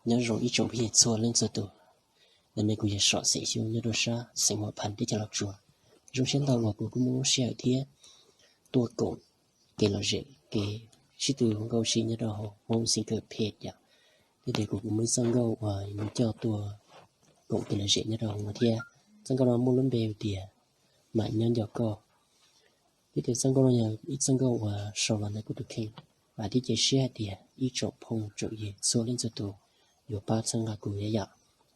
Nyob zoo ib tsoom phooj ywg txhua leej txhua tus, ntawm no kuv yog Som xeem Xyooj nyob rau sab xeev Huam Phas teb chaws Los Tsuas. Zoo siab ntau uas kuv kuj muaj lub sij hawm thiab tuaj koom kev lom zem kev sib tw nkauj sib nyob rau hauv Hmoob Xeev Kawm Phem yom. Thiab tias kuv kuj muaj ib txoj nkauj uas yuav coj tuaj koom kev lom zem nyob rau hauv no thiab. Txoj nkauj no muaj lub npe hais tias Mam Nyob Nco Koj. Thiab tias txoj nkauj no yog ib txoj nkauj uas sau los ntawm kuv tus kheej, vam thiab cia siab hais tias ib tsoom phooj tsoom ywg txhua leej txhua tus yuav pab txhawb nqa kuv thiab yom.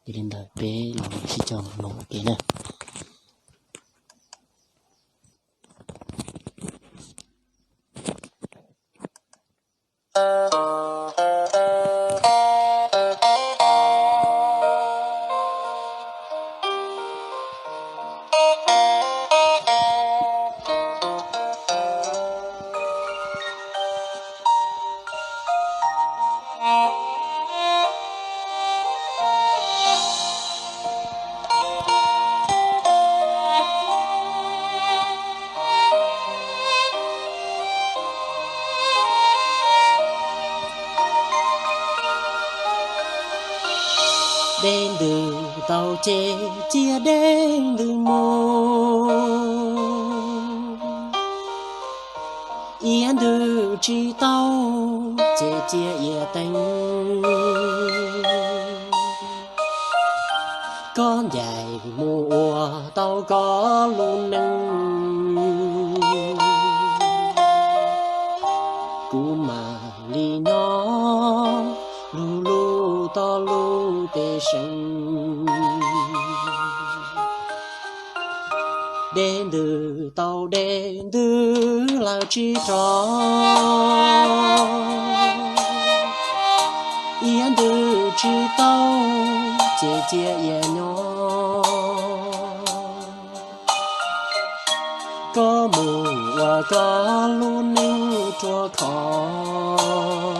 Yog li ntawd peb los sib cog mloog ua ke na. Dej ntws tau ces cia dej ntws mus, iav ntws tsis tau ces cia iav teeb. Koj ncaim mus ua tau koj lub neej, kuv mam li nyob lug lug tau lub pej xeem. Dej ntws tau dej ntws lawm tsis rov, iav ntws tsis tau ces cia iav nyob. Koj mus ua koj lub neej rua khov,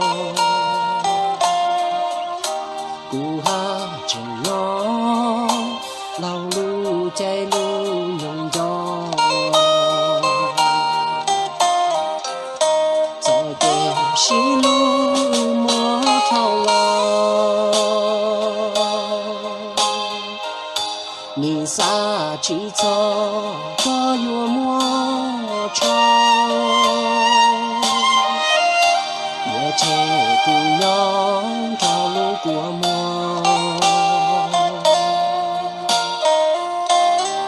kuv haj tseem nyob laug lub caij lub nyoog nco. Txoj kev sib hlub muab dhau los, nim xav tsis txog koj yuav muab tso. Yuav tseg kuv nyob nrog lub kua muag,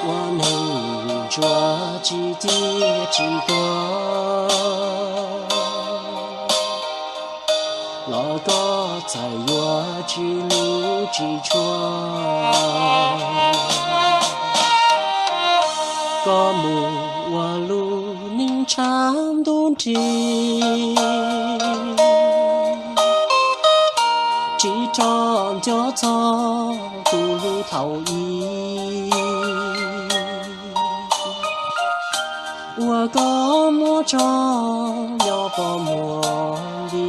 ua neeg ntsuag tsis ciaj tsis tuag, los koj txawm yuav tsis hlub tsis tshua. Koj mus ua lub neej tshav ntuj nrig, tsis tso nco txog tus hlub thaum ub, uas koj muab tso nyob pog muag li.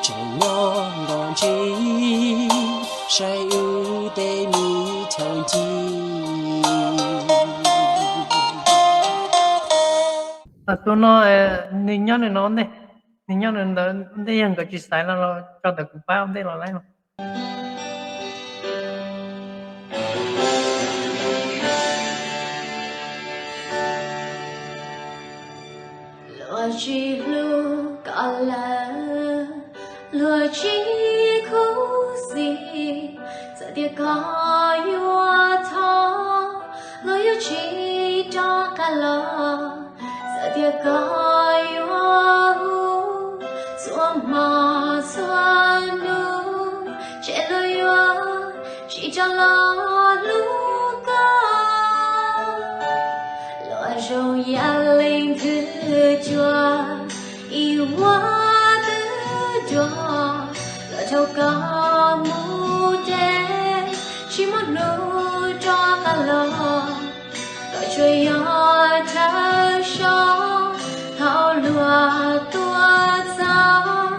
Tseem nyob nto ntsis saib wb tej me chaw ncig. Tus no, nws nyob nws no ntej, nws nyob nws ntawd ntej, yog nkawd tsis xaiv no los tso ntawm kuv pab ua ntej los lawm. Luag tsis hlub koj lawm, luag tsis khuv xim, txawm tias koj yuav thov, luag yuav tsis rov qab los. Txawm tias koj yuav hu txhua hmo txhua hnub, ces luag yuav tsis rov los hlub koj. Luag zoo yam leej thwv cuag ib vuag twb duag, luag dhau koj mus ces tsis muaj hnub rov qab los. Koj tsuas yog chaw so thaum luag tuaj txog,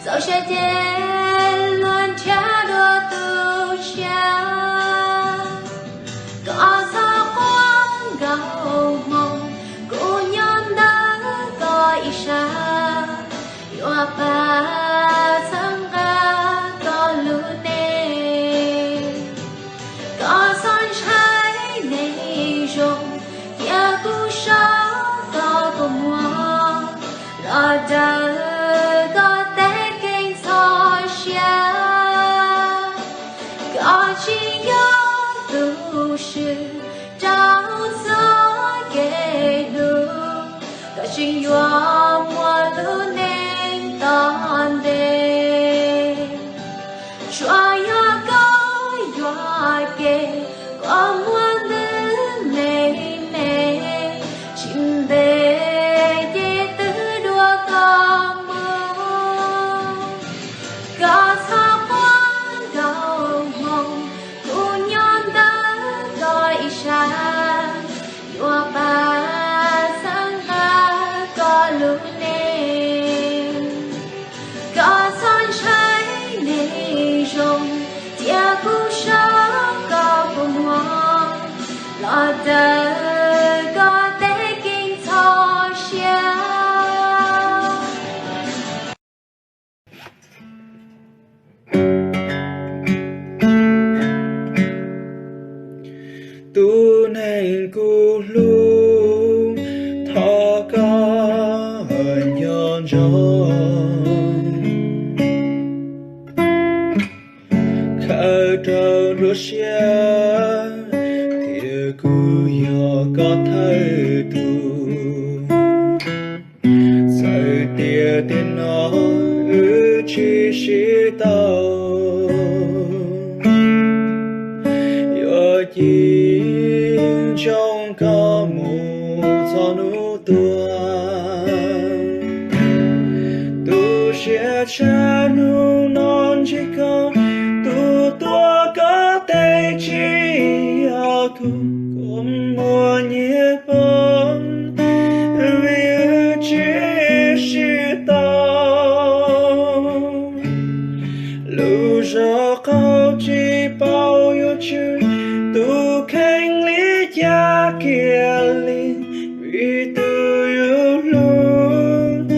txaus sai ces luag nrhiav dua tus tshiab. Koj txhob quaj nkaus hmo, kuv nyob ntawm koj ib sab, yuav pab Los daws koj tej keeb txhoj sia, koj tsis yog tus swm rau txoj kev hlub, koj tseem yuav muaj lub neej tom ntej. Tsuas yog koj yuam kev, koj muaj ntws me me, tsis ntev ces twb dua koj mus. Koj txhob quaj nkaus hmoo, kuv nyob ntawm koj ib sab, yuav pab txhawb nqa koj lub neej. Koj txhob ntshai neeg zoo, cia kuv soj koj puas muaj. Los daws koj tej keeb txhoj sia. Tus neeg kuv hlub, thov koj nco ntsoov, khaws rau nruab siab, tias kuv yog koj thawj tug. Txawm tias tiam no wb tsis sib tau, yuav cim ntsoov koj mus txog hnub tuag. Tu siab tshaj hnub no ntsib koj, tus tuav koj tes tsis yog kuv, koj muaj nyiaj poob vim wb tsis sib tau. Lus zog qaug tsis paub yuav tswj, tus kheej li cas kiag li, vim tus yus hlub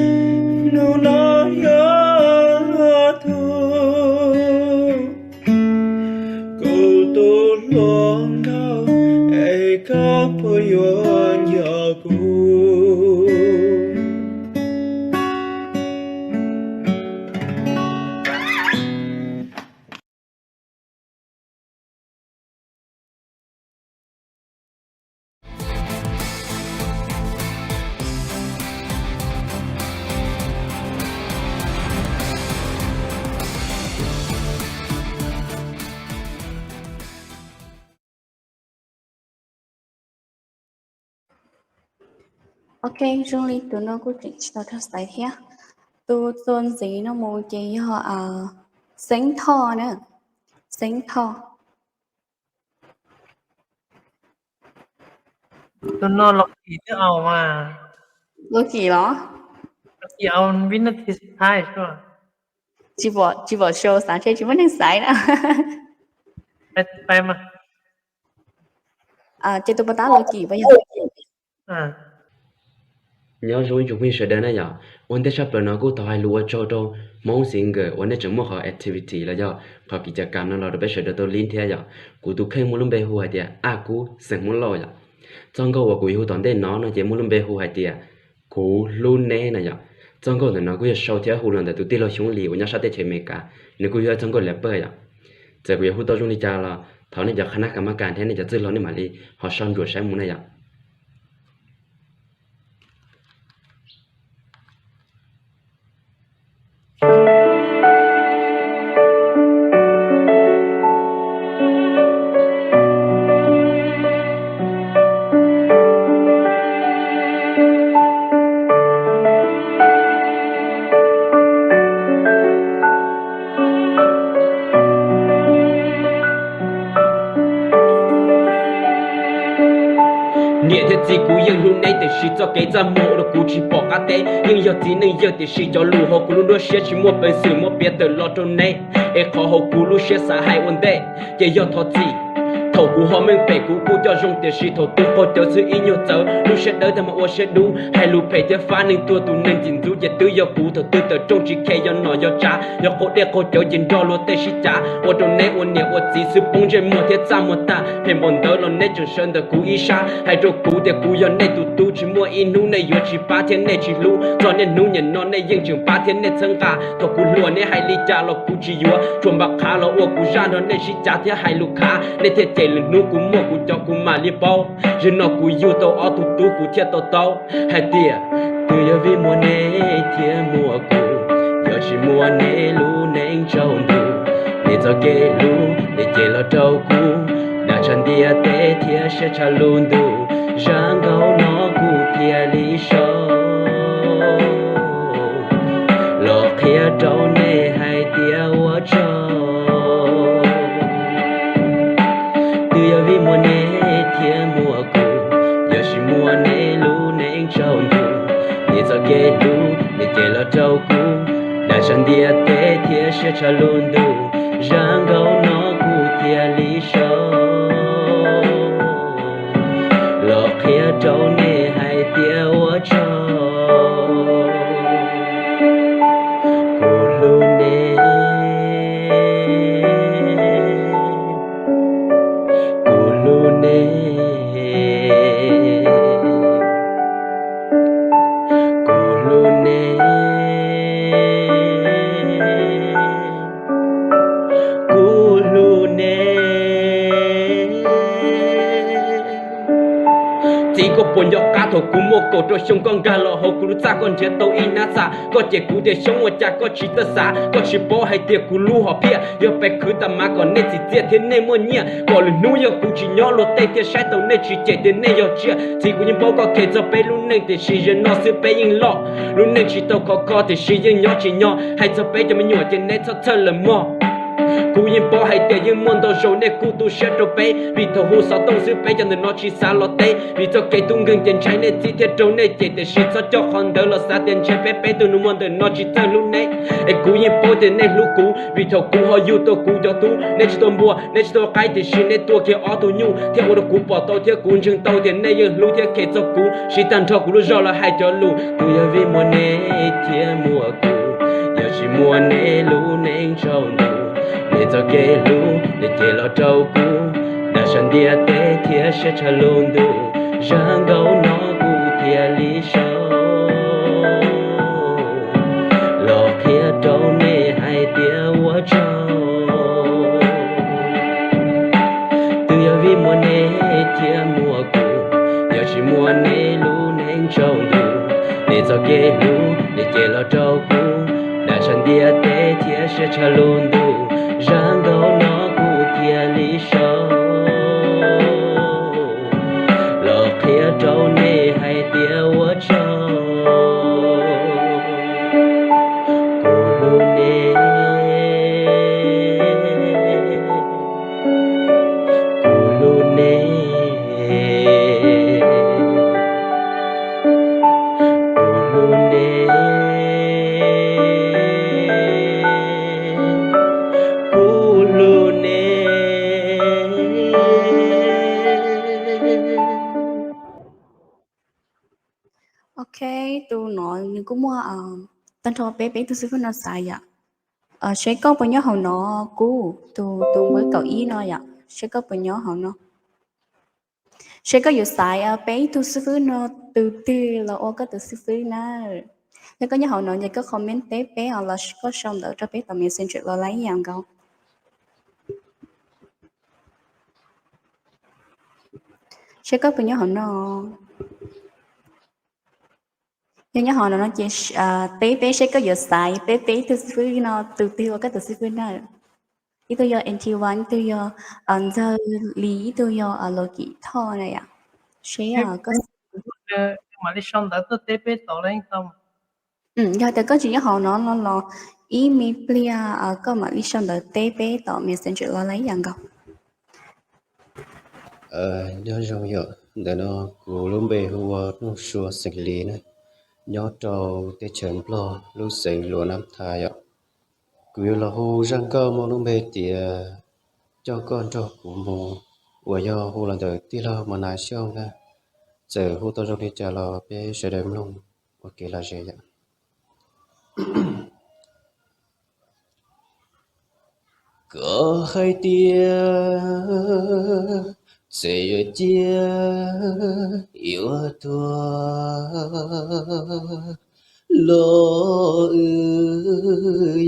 hnub no yuav luag tug. Kuv tus hluas nkauj, es koj puas yuav nco kuv? Ok, zoo li tus no kuj tseem tsis tau rau xaiv thiab. Tus txuas ntxiv no mus ces yog Xeeb Thoj na. Xeeb Thoj. Tus no Los Kim twb aus mas. Los Kim los? Los Kim aus vib nab thi xub thawj xwb. Tsis pom show xav ntshe tsis muaj neeg xaiv na. Ces tus puas tab Los Kim puas yog? Nyob zoo ib tsoom phooj ywg sawv daws na yom. Ua ntej tshaj plaws no kuj thov hais lus ua tsaug rau Hmoob Singer uas nej tseem muaj qhov activity los yog qhov kis cas kam no los rau peb sawv daws tau lib thiab yom. Kuv tus kheej muaj lub npe hu hais tias Aj Kub xeem Hmoob Lauj yom. Txoj nkauj uas kuv yuav hu tom ntej no no ces muaj lub npe hu hais tias Kuv Hlub Neb no yom. Txoj nkauj ntawm no kuj yog sau thiab hu los ntawm tus tij laug Xyoob Lis uas nyob sab teb chaws Amelikas, nws kuj yog txoj nkauj rapper yom. Txawm kuv yuav hu tau zoo li cas los thov nej cov qhab nab qhab mab kas thiab nej cov txwj laug nej mam li ho soj ntsuam saib mus na yom. Niam thiab txiv, kuv yeej hlub neb, tiam sis txoj kev txaj muag ua rau kuv tsis pom qab teb. Yeej yog txiv neej yawg, tiam sis cov lus hauv kuv lub nruab siab tsis muaj peev xwm muab piav tawm los rau neb. Es qhov hauv kuv lub siab xav hais ua ntej ces yog thov txim. Thaum kuv ho meej pem kuv kuj coj zoo, tiam sis thaum twg qaug cawv xwb ib nyuag txawv, lub siab dawb tag mas ua siab dub, hais lus phem thiab fab neeg tuag tus neeg txim ntxub ces twb yog kuv. Thaum twg tawm rooj tsis khe yog nom yog tsav, yog qaug dej qaug cawv ces nrog luag tej sib cav, ua rau neb ua niam ua txiv xwb poob ntsej muag thiab txaj muag tag. Phem npaum ntawd los neb tseem sawv ntawm kuv ib sab, hais rau kuv tias kuv yog nej tus tub, tsis muaj ib hnub nej yuav tsis pab thiab nej tsis hlub. Txog niaj hnub nim no nej yeej tseem pab thiab nej txhawb nqa, thaum kuv hluas neb hais li cas los kuv tsis yuav, tsuas npam qhav los ua kuv zaj nrog nej sib cav thiab hais lus khav, nej thiaj cem lwm hnub kuv muaj kuv cov kuv mam li paub. Zaum no kuv yug tau ob tug tub kuv thiaj to taub hais tias, twb yog vim muaj neb thiaj muaj kuv, yog tsis muaj neb lub neej tsaus ntuj, neb txoj kev hlub neb cem los rau kuv, dag tshaj ntiaj teb thiab siab tshaj lub ntuj, zaj nkauj no kuv thiaj li sau los qhia rau nej hais tias ua tsaug. Twb yog vim muaj neb thiaj muaj kuv, yog tsis muaj neb lub neej tsaus ntuj, neb txoj kev hlub neb cem los rau kuv, dag tshaj ntiaj teb thiab siab tshaj lub ntuj, zaj nkauj no kuv thiaj li sau los qhia rau nej hais tias ua tsaug. Kuv hlub neb, kuv hlub neb, kuv hlub neb, kuv hlub neb. Txiv, koj puas nco qab thaum kuv muaj kaum rau xyoo koj nkag los hauv kuv lub txaj, koj nrhiav tau ib hnab txha, koj cem kuv tias xyoob ua cas koj tsis txawj xav, koj tsis paub hais tias kuv lub hom phiaj yog pes khwv tas mas kom nej txim txiaj thiab nej muaj nyiaj, kom lwm hnub yog kuv tsis nyob luag tej thiaj saib tau nej tsis cem tias nej yog tsiaj. Txiv, kuv yeej paub koj khev txog peb lub neej tiam sis zaum no xwb peb yeej loj, lub neej tsis tau khov kho tiam sis yeej nyob tsis nyob, hais txog peb cov me nyuam ces neb txhob txhawj lawm mog. Kuv yeej paub hais tias yeej muaj ntau zaus nej kuj tu siab rau peb, vim thaum hu xov tooj xwb peb cov ntawm no tsis xav los teb, vim txoj kev tub nkeeg ces ntshai nej txib thiab raug nej cem, tiam sis txhob coj qhov ntawd los xav tias ntshe peb peb tug nus muag ntawm no tsis txawj hlub neb. Es kuv yeej paub tias nej hlub kuv, vim thaum kuv ho yug tau kuv cov tub, neb tsis tau npua neb tsis tau qaib tiam sis neb tua kiag ob tug nyuj thiab ua rau kuv pom tau thiab kuv ntseeg tau tias nej yeej hlub thiab khev txog kuv. Siv tag nrho kuv lub zog los hais cov lus, twb yog vim muaj neb thiaj muaj kuv, yog tsis muaj neb lub neej tsaus ntuj, neb txoj kev hlub neb cem los rau kuv, dag tshaj ntiaj teb thiab siab tshaj lub ntuj, zaj nkauj no kuv thiaj li sau los qhia rau nej hais tias ua tsaug. Twb yog vim muaj neb thiaj muaj kuv, yog tsis muaj neb lub neej tsaus ntuj, neb txoj kev hlub neb cem los rau kuv, dag tshaj ntiaj teb thiab siab tshaj lub ntuj, zaj nkauj no kuv thiaj li sau los qhia rau nej hais tias ua tsaug. Kuv hlub neb, kuv hlub neb, kuv hlub neb, kuv hlub neb. Ok, tus no nws kuj muaj tag nrho peb peb tug xib fwb no xaiv yom. Seb koj puas nyob hauv no, kuv tus tus npawb kaum ib no yom, seb koj puas nyob hauv no. Seb koj yuav xaiv peb tug xib fwb no tus twg los ua koj tus xib fwb na. Yog koj nyob hauv no ces koj comment teb peb os los koj sau ntawv rau peb tom Messenger los lawm ib yam nkaus. Seb koj puas nyob hauv no. Yog nyob hauv no no ces teb peb seb koj yuav xaiv peb peb tug xib fwb no tus twg ua koj tus xib fwb na. Ib tug yog N T one, ib tug yog Ntxawg Lis, ib tug yog Los Kim Thoj na yom. Seb koj mam li sau ntawv tuaj teb peb tod los yeej tau. Yog tias koj tsis nyob hauv no no los ib me pliag koj mam li sau ntawv teb peb tom Messenger los lawm ib yam nkaus. Nyob zoo yom, ntawm no kuv lub npe hu ua Nuj Sua xeem Lis na, nyob rau teb chaws Nplog lub xeev Luam Nab Tha yom. Kuv yuav los hu zaj nkauj muaj lub npe tias coj koj nrog kuv mus. uas yog hu los ntawm tij laug Mos Nas Xyooj na. Txawm hu tau zoo li cas los peb sawv daws mloog ua kev lom zem yom. Koj hais tias txawm yuav ciaj yuav tuag los wb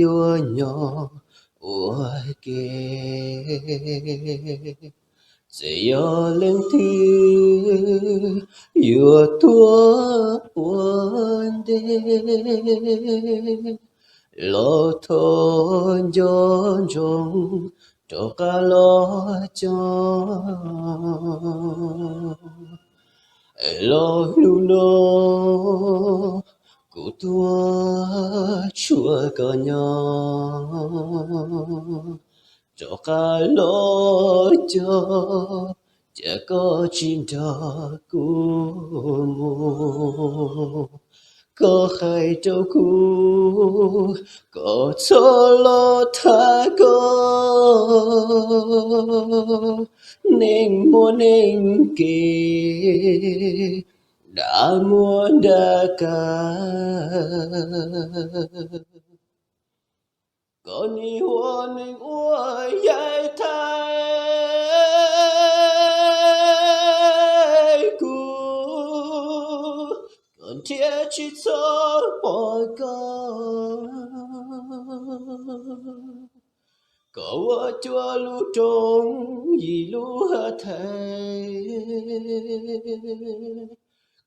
yuav nyob ua ke. Txawm yog leej twg yuav tuag ua ntej los thov nco ntsoov rov qab los coj. Los hnub no kuv tuag tshuav koj nyob, rov qab los coj, cas koj tsis nrog kuv mus. Koj hais rau kuv kom txhob los tham koj, neeg muaj neeg kev, dab muaj dab kag. Koj nim ua neeg ua yaig thaiv kuv, koj nrhiav tsis txog pom koj. Koj ua cuag lub roob yim lub hav thaiv,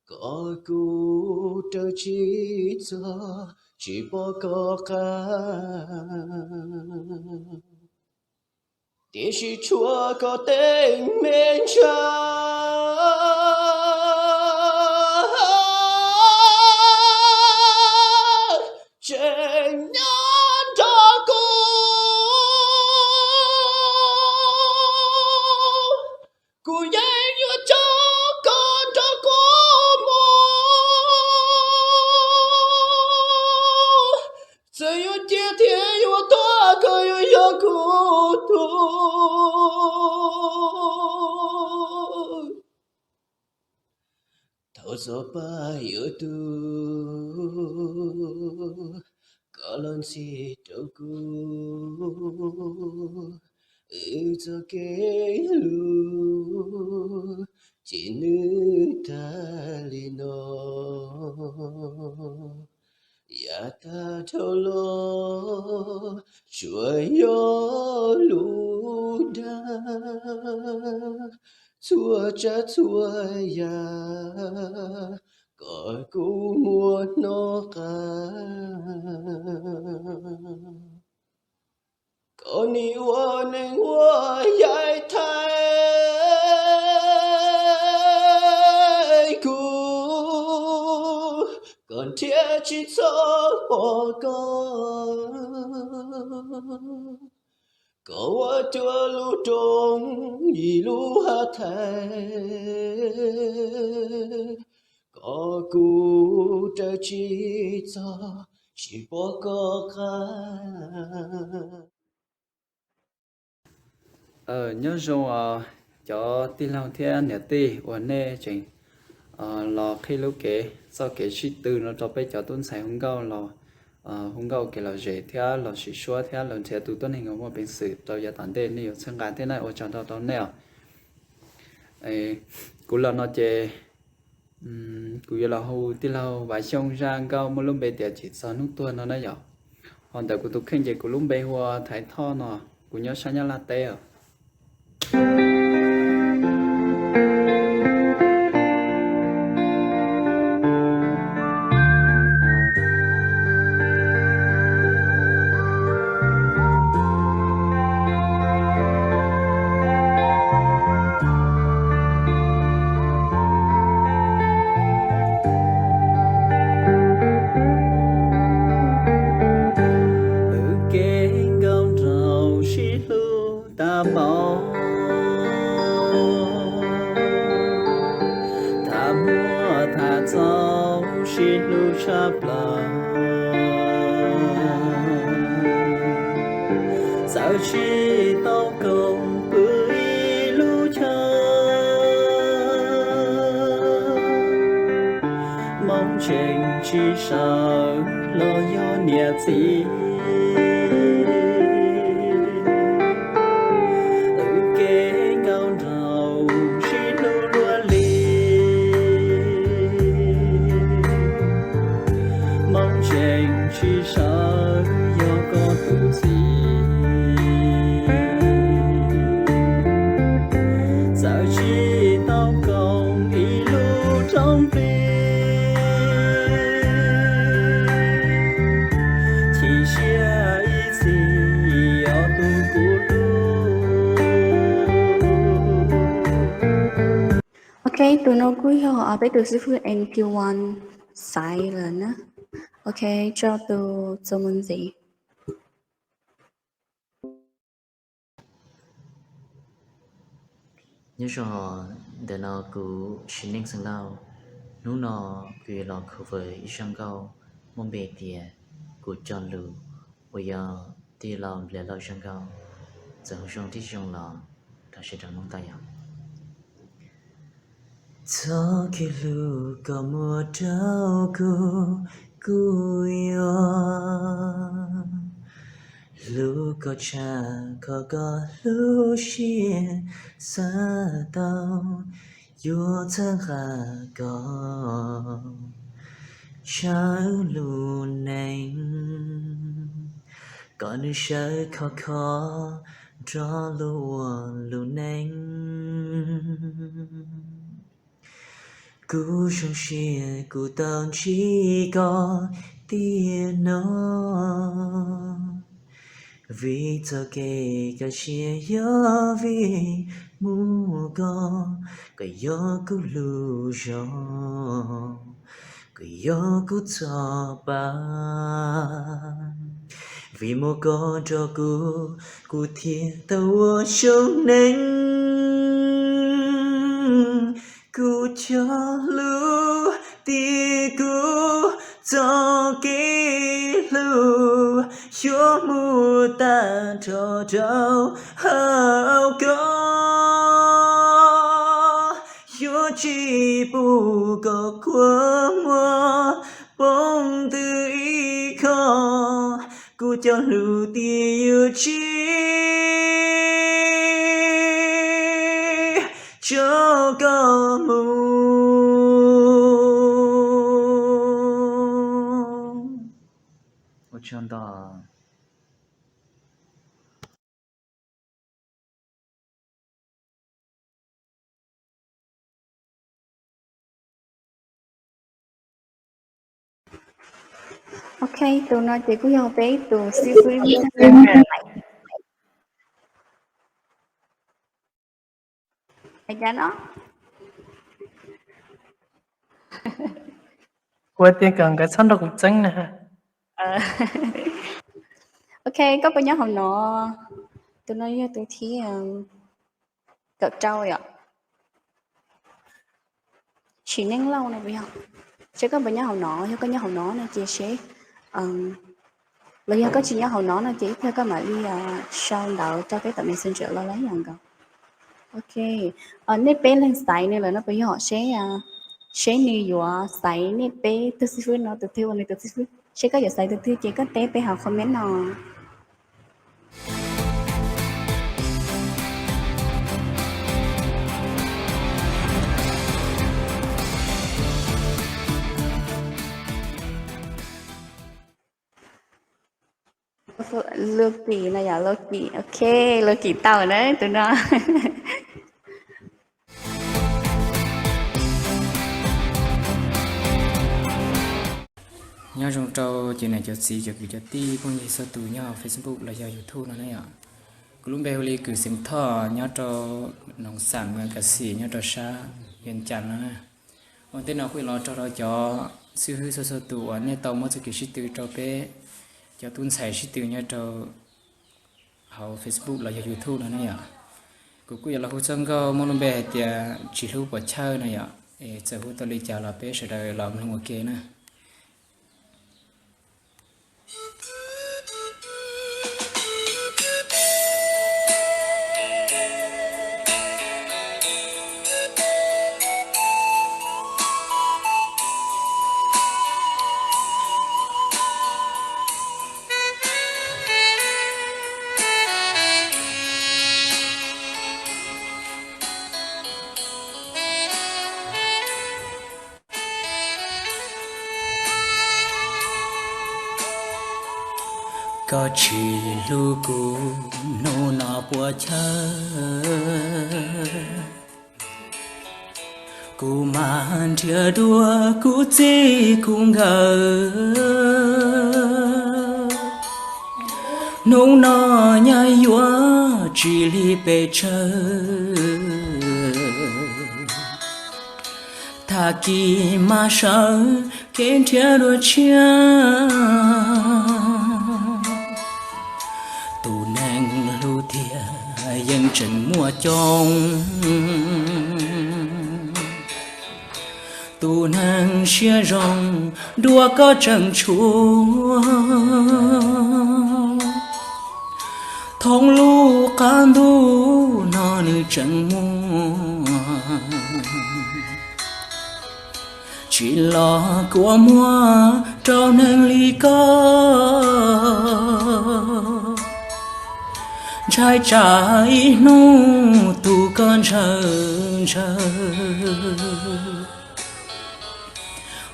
kom kuv raws tsis txog tsis pom koj qab. Tiam sis tshuav koj tej me ntsa tseem nyob nrog kuv, kuv yeej yuav coj koj nrog kuv mus. Txawm yuav ciaj thiab yuav tuag koj yuav yog kuv tug. Thaum txog pab yuav tu, koj los ntxhi rau kuv, wb txoj kev hlub ces nws tag li no. Yav tag dhau los tsuas yog lub dag, txhua tsav txhua yam kom kuv muab hnov qab. Koj nim ua neeg ua yaig thaiv kuv, koj nrhiav tsis txog pom koj. Koj ua cuag lub roob yim lub hav thaiv, kom kuv raws tsis txog tsis pom koj qab. Nyob zoo os cov tij laug thiab niam tij uas nej tseem los qhib lub kev txoj kev sib tw no rau peb cov tub ntxhais hu nkauj los hu nkauj kev lom zem thiab los sim suab thiab los nrhiav tus tuab neeg uas muaj peev xwm rau yav tom ntej nej yuav txhawb nqa thiab na, ua tsaug ntau rau nej os. Kuv los no ces kuv yuav los hu tij laug Vam Xyooj zaj nkauj muaj lub npe tias Tsis Txog Hnub Tuag no na yom. Ho ntawm kuv tus kheej ces kuv lub npe hu ua Thaiv Thoj no, kuv nyob sab Nyab Laj teb os. Pw kev nkauj nraug sib hlub tag npaum, tham muaj tham txaus sib hlub tshaj plaws, txawm tsis tau koom pw ib lub chaw sib sawv los yog niam txiv, wb kev nkauj nraug sib hlub luaj li. Hmoob tseem sib sawv yog koj tus txiv, txawm tsis tau koom ib lub rooj plig, chim siab ib txhis yog tus kuv hlub. Ok, tus no kuj yog peb tus xib fwb N Q one xaiv lawm na. Ok, tso tus txuas mus ntxiv. Nyob zoo, ntawm no kuv Siv Neej Xeem Lauj. Hnub no kuv yuav los cover ib zaj nkauj muaj npe tias Kuv Cog Lus, uas yog tij laug Nplias Lauj zaj nkauj. Txawm hu zoo thiab tsis zoo los rau sawv daws mloog tau yom. Txoj kev hlub koj muab rau kuv, kuv yuav hlub koj tshaj qhov koj hlub siab xav tau, yuav txhawb nqa koj tshaj lub neej, kom nws sawv khov kho nrog luag ua lub neej. Kuv zoo siab kuv tau ntsib koj tiam no, vim txoj kev kaj siab yog vim muaj koj, koj yog kuv lub zog, koj yog kuv txoj pa. Vim muaj koj nrog kuv, kuv thiaj tau ua zoo neej. Kuv cog lus tias kuv txoj kev hlub yuav mus tag nrho rau hauv koj, yuav tsis pub koj kua muag poob twg ib qho. Kuv cog lus tias yuav tsis tso koj mus. Ua tsaug ntau. Ok, tus no ces kuj yog peb tus xib fwb Vib Thaj. Hais cas no? Kuv tias kom nkawd txhob nrog kuv txeeb na. Ok, koj puas nyob hauv no? Tus no yog tus thib kaum rau yom. Sim Neej Lauj no puas yog? Seb koj puas nyob hauv no, yog koj nyob hauv no no ces seb, los yog koj tsis nyob hauv no no ces ib pliag koj mam li sau ntawv rau peb tom Messenger los los ib yam nkaus. Ok, nej peb leeg xaiv nws lawm no puas yog? Seb, seb nws yuav xaiv nej peb tug xib fwb no tus twg ua nws tus xib fwb. Seb koj yuav xaiv tus twg ces koj teb peb hauv comment no. Lucky no yom, Lucky, ok, Lucky tau na tus no. Nyob zoo rau cov niam cov txiv, cov kwv cov tij, phooj ywg txhua tus nyob hauv Facebook los yog YouTube no na yom. Kuv lub npe hu li Kwv Xeem Thoj, nyob rau Noov Xam, Moos Kas Xim, nyob rau sab Vias Cas no na. Ua ntej no kuj los tsaug rau cov xib hwb txhua txhua tus uas nej tau muab txoj kev sib tw rau peb cov tub ntxhais sib tw nyob rau hauv Facebook los yog YouTube no na yom. Kuv kuj yuav los hu txoj nkauj muaj lub npe hais tias Tsis Hlub Puas Chawj no yom. Es txawm hu tau li cas los peb sawv daws los mloog ua ke na. Koj tsis hlub kuv hnub no puas chaw? Kuv mas nrhiav dua kuv txij kuv nkawm. Hnub no nyaj yuav tsis li pes tsawg. Tag kis mas sawv kev nrhiav dua tshiab. Tus neeg hlub tiag yeej tseem muaj coob. Tus neeg siab zoo dua koj tseem tshuav. Thoob lub qab ntuj no nws tseem muaj. Tsis los kua muag rau neeg li koj. Ntshai tsam ib hnub tus koj ntshaw ntshaw,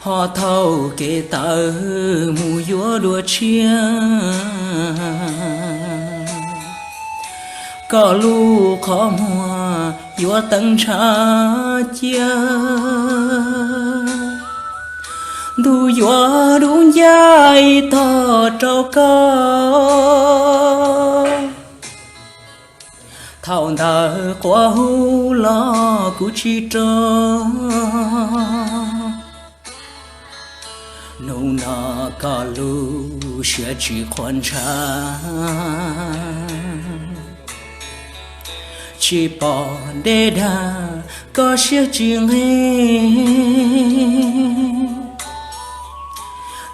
ho thaum kev tawm mus yuav dua tshiab. Koj lub qhov muag yuav teev ntshav cia. Ntuj yuav dub ncaj ib tog rau koj. Thaum ntawd quas hu los kuv tsis rov. Hnub no koj lub siab tsis qhuav ntshaw. Tsis pom deb dag koj siab tsis nqig.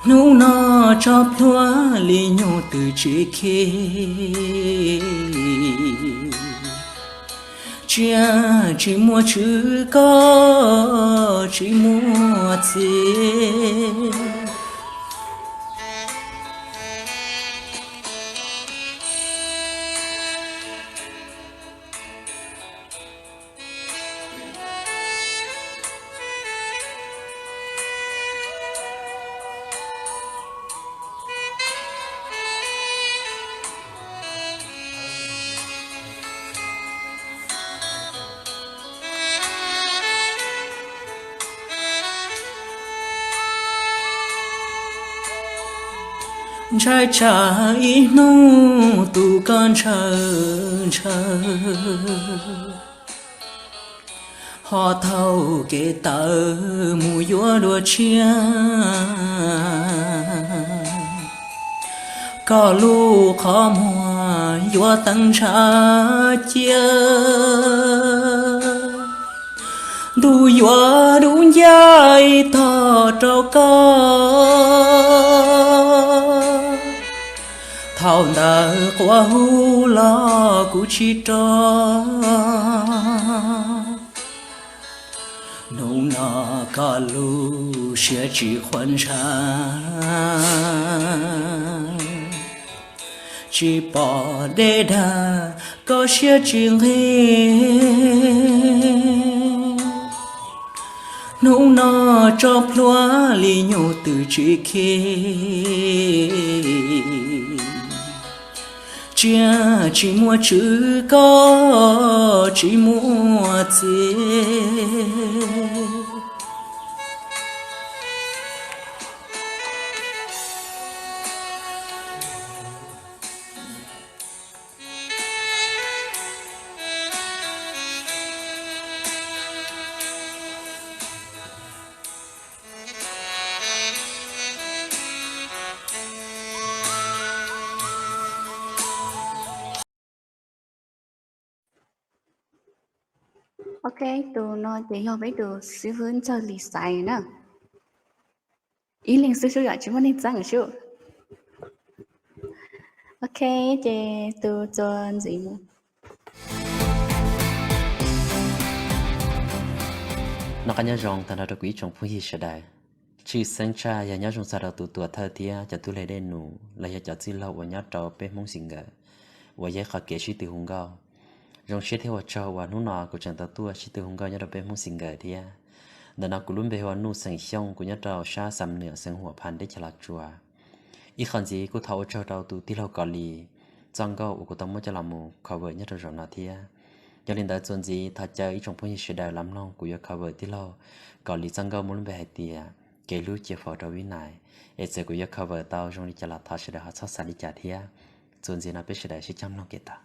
Hnub no tso plhuav li nyuj twm tsis khi. Tsiaj tsis muaj tswv koj tsis muaj txiv. Ntshai tsam ib hnub tus koj ntshaw ntshaw, ho thaum kev tawm mus yuav dua tshiab. Koj lub qhov muag yuav teev ntshav cia. Ntuj yuav dub ncaj ib tog rau koj. Thaum ntawd quas hu los kuv tsis rov. Hnub no koj lub siab tsis qhuav ntshaw. Tsis pom deb dag koj siab tsis nqig. Hnub no tso plhuav li nyuj twm tsis khi. Tsiaj tsis muaj tswv koj tsis muaj txiv. Ok, tus no ces yog peb tus xib fwb Ntxawg Lis Xaiv na. Ib leeg xwb sub yom, tsis muaj neeg txeeb sub. Ok, ces tus txuas ntxiv mus. Noj qab nyob zoo tag nrho rau kuv ib tsoom phooj ywg sawv daws. Tshwj xeeb tshaj yog nyob zoo txog rau tus tuam thawj thiab cov tub leg dej num los yog cov txwj laug uas nyob rau peb Hmoob xis nkawm uas yog ib qhov kev sib tw hu nkauj. Zoo siab thiab ua tsaug uas hnub no kuv tseem tau tuaj sib tw hu nkauj nyob rau peb Hmoob xis nkawm thiab. Ntawm no kuv lub npe hu ua Nuj xeem Xyooj, kuv nyob rau sab Xam Nwm xeev Huam Phas teb chaws Los Tsuas. Ib qho ntxiv kuj thov ua tsaug rau tus tij laug Kom Lis txoj nkauj uas kuv tau muab coj los mus cover nyob rau zaum no thiab. Yog li ntawd txuas ntxiv thov caw ib tsoom phooj ywg sawv daws los mloog kuv yuav cover tij laug Kom Lis txoj nkauj muaj lub npe hais tias Kev Hlub Cia Faus Rau Vib Nais. Es txawm kuv yuav cover tau zoo li cas los thov sawv daws ho txhob xav li cas thiab. Txuas ntxiv no peb sawv daws sib coj mloog kev tas.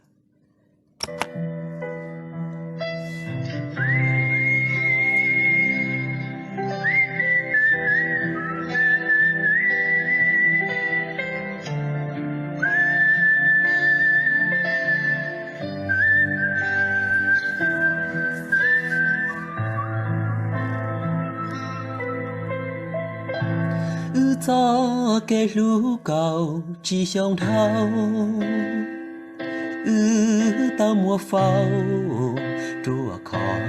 Wb txoj kev hlub kaum tsib xyoo dhau, wb tau muab faus ruaj khov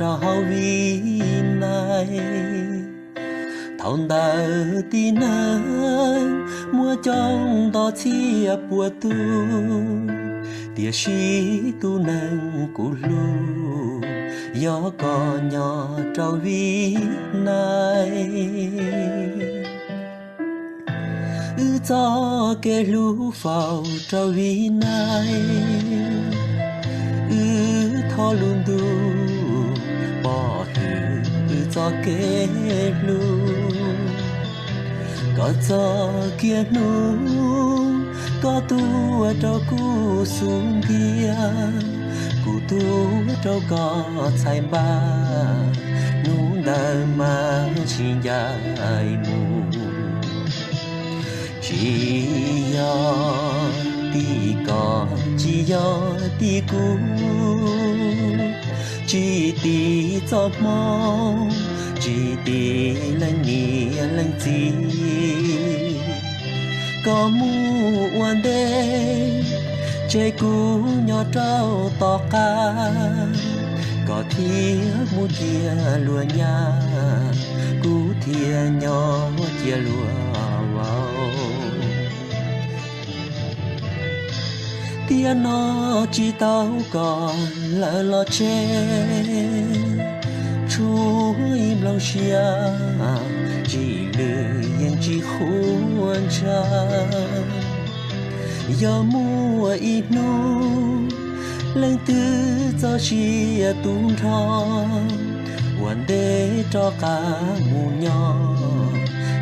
rau hauv vib nais. Thaum ntawd tib neeg muaj coob nto txhiab puas tus, tiam sis tus neeg kuv hlub yog koj nyob rau vib nais. Wb txoj kev hlub faus rau vib nais, wb thov lub ntuj pom hwm wb txoj kev hlub. Koj txoj kiag hnub, koj tuaj rau kuv xub ntiag, kuv tuaj rau koj txhais npab, hnub ntawd mas sib ncaim mus. Tsis yog tim koj, tsis yog tim kuv, tsis tim txoj hmoo, tsis tim leej niam leej txiv. Koj mus ua ntej, tseg kuv nyob rau tom qab, koj thiaj mus cia luag nyab, kuv thiaj nyob cia luag vauv. Tiam no tsis tau koj lawm los tseg, tshuav ib nplooj siab, tsis lwj yeej tsis qhuav ntshaw. Yog muaj ib hnub leej twg txoj sia tu nrho, ua ntej rov qab mus nyob,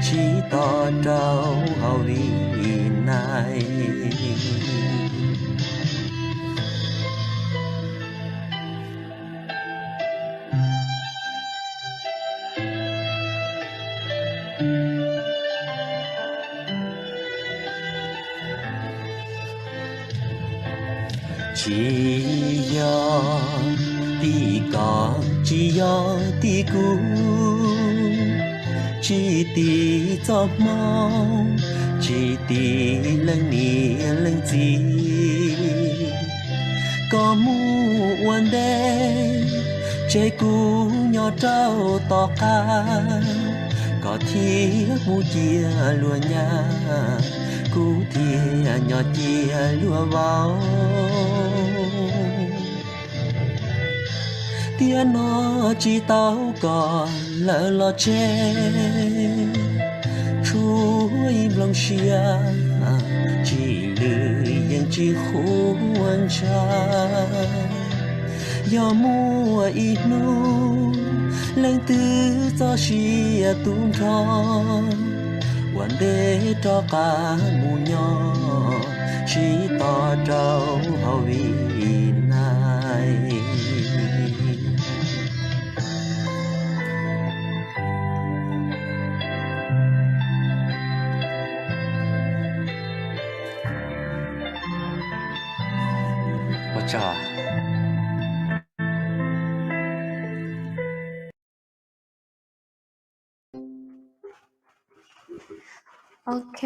sib tos rau hauv vib nais. Tsis yog tim koj, tsis yog tim kuv, tsis tim txoj hmoo, tsis tim leej niam leej txiv. Koj mus ua ntej, tseg kuv nyob rau tom qab, koj thiaj mus cia luag nyab, kuv thiaj nyob cia luag vauv. Tiam no tsis tau koj lawm los tseg, tshuav ib nplooj siab, tsis lwj yeej tsis qhuav ntshaw. Yog muaj ib hnub leej twg txoj sia tu nrho, ua ntej rov qab mus nyob, sib tos rau hauv vib nais. Ok,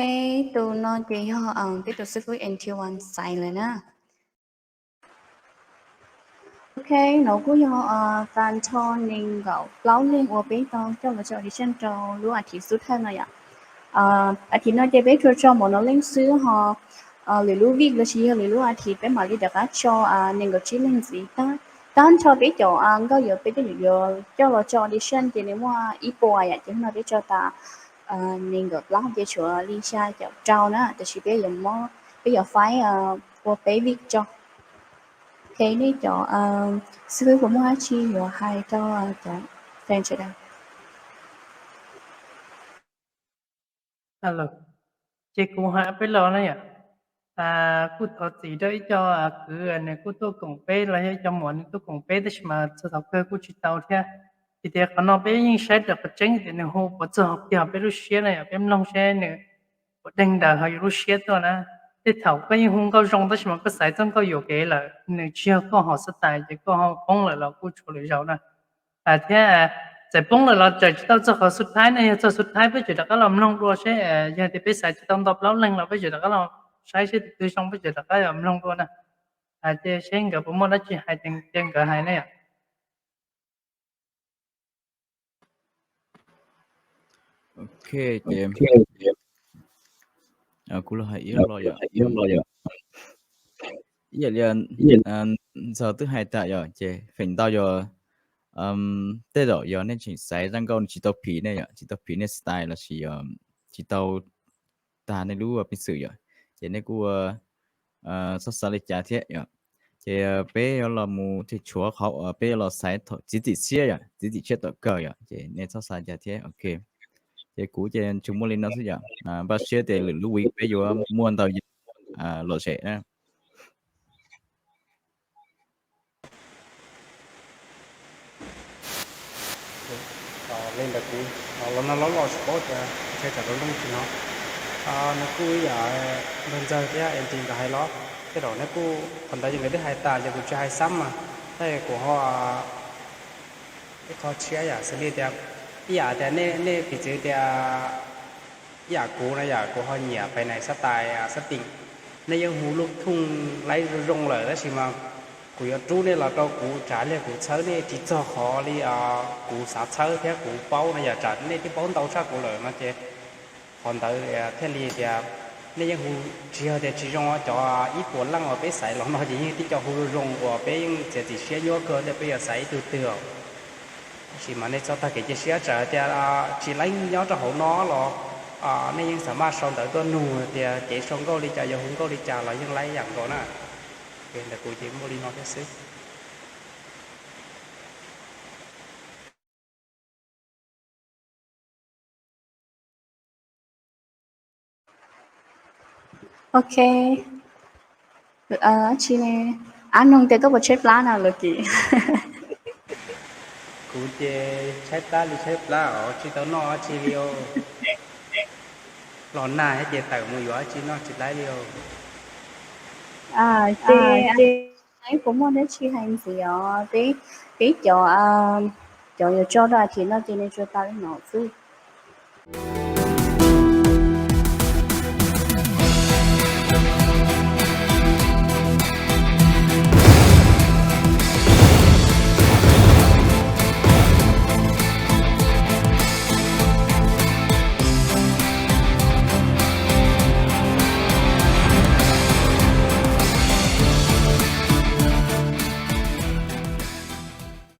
tus no ces yog peb tus xib fwb N T one Xais lawm na. Ok, no kuj yog tag nrho nees nkaum plaub leej uas peb tau coj los tso audition rau lub a thiv xub thawj no yom. A thiv no ces peb tsuas tso npaum no leej xwb ho, lwm lub vij los sis yog lwm lub a thiv peb mam li rov qab tso nees nkaum tsib leej ntxiv. Tag nrho peb cov nkauj yuav peb coj yuav coj los tso audition ces nws muaj ib puas yom, ces hnub no peb tso tas nees nkaum plaub ces tshuav li xya caum rau na, tab sis peb yuav muab, peb yuav faib ua peb vij tso. Ok, nej cov xib fwb puas muaj dab tsi yuav hais rau cov fans sawv daws? Ces kuv hais peb los na yom, kuj thov txim rau ib co kwv nws kuj tuaj koom peb los yog ib co muam nws tuaj koom peb tab sis mas txog thaum kawg kuj tsis tau thiab. Vim tias qhov no peb yeej saib raws qhov tseeb tias nws hu puas txog kiag peb lub siab na yom, peb mloog seb nws puas deeg daws ho yus lub siab tuaj na. Tej thaum koj yeej hu nkauj zoo tab sis mas koj xaiv txoj nkauj yuam kev lawm, nws tsis yog koj hom xav tais ces koj ho poob lawm los kuj tshuav lwm zaus na. Thiab txawm poob lawm los raws tsis tau txog qhov xub thaib ne, yog txog xub thaib peb tseem rov qab los mloog dua seb, yog tias peb xaiv tsis tau nto plaub leeg los peb tseem rov qab los saib seb tus twg zoo peb tseem rov qab los mloog dua na. Ces seb nkawd puas muaj dab tsi hais ces cia nkawd hais ne yom. Ok, ces kuv los hais ib lo yom. Ib yam li Ntxawg twb hais tas yom, ces feem ntau yog tej zaum yog nej tseem xaiv zaj nkauj nws tsis tau phim nej yom, tsis tau phim nej style lossis yog tsis tau tag nej lub peev xwm yom, ces nej kuj txhob xav li cas thiab yom. Ces peb yuav los mus tshuav qhov uas peb yuav los xaiv thaum txiav txim siab yom, txiav txim siab tom kawg yom, ces nej txhob xav li cas thiab. Ok, ces kuv ces tsuas muaj li no xwb yom. Npaj siab tias lwm lub week peb yuav muaj ntau yam lom zem na. Li ntawd kuv los no loj loj tsis paub tias ntshai tsam rau nrooj tsis no. Nws kuj ib yam Npawg Ntxawg thiab N T nkawd hais los, tej zaum nws kuj qhov ntawd yog nkawd twb hais tas ces kuv tsis hais xab mas, tab kuv ho ib qho tshiab yam xws li tias, ib yam tias nej piv txwv tias ib yam kuv no yom, kuv ho nyiam pais nais xab tais xab tim, nej yeej hu lub thooj laib zoo zoo lawm tab sis mas kuv yuav rub nej los rau kuv tsam li kuv txhawb nej tsis txog qhov li kuv xav txhawb thiab kuv paub no yom, tsam nej twb paub ntau tshaj kuv lawm no ces qhov ntawd thiaj li tias nej yeej hu tsis yog tias tsis zoo, cov ib puas leej uas peb xaiv los no ces yeej tib co hu zoo zoo uas peb yeej txiav txim siab nyuaj kawg ntawm peb yuav xaiv ib tug twg. Tab sis mas nej txhob tag kev cia siab, tsam tias tsis leej nyob rau hauv no los nej yeej xam maj sau ntawv tuaj nug tias kev sau nkauj li cas, yuav hu nkauj li cas los yeej laib yam nkaus na. Ntawm kuv ces muaj li no thiab xwb. Ok, dab tsi ne? Ab, nug tias koj puas tshaib plab na Lukas? Kuv ces tshaib plab li tshaib plab os, tsis tau noj dab tsi li os. Los nag thiab ces tawm mus yuav dab tsi noj tsis laib li os. Ces puas muaj dab tsi hais ntxiv os? Peb, peb cov, cov yuav tso rau a thiv no ces nws tsuas tau li no xwb.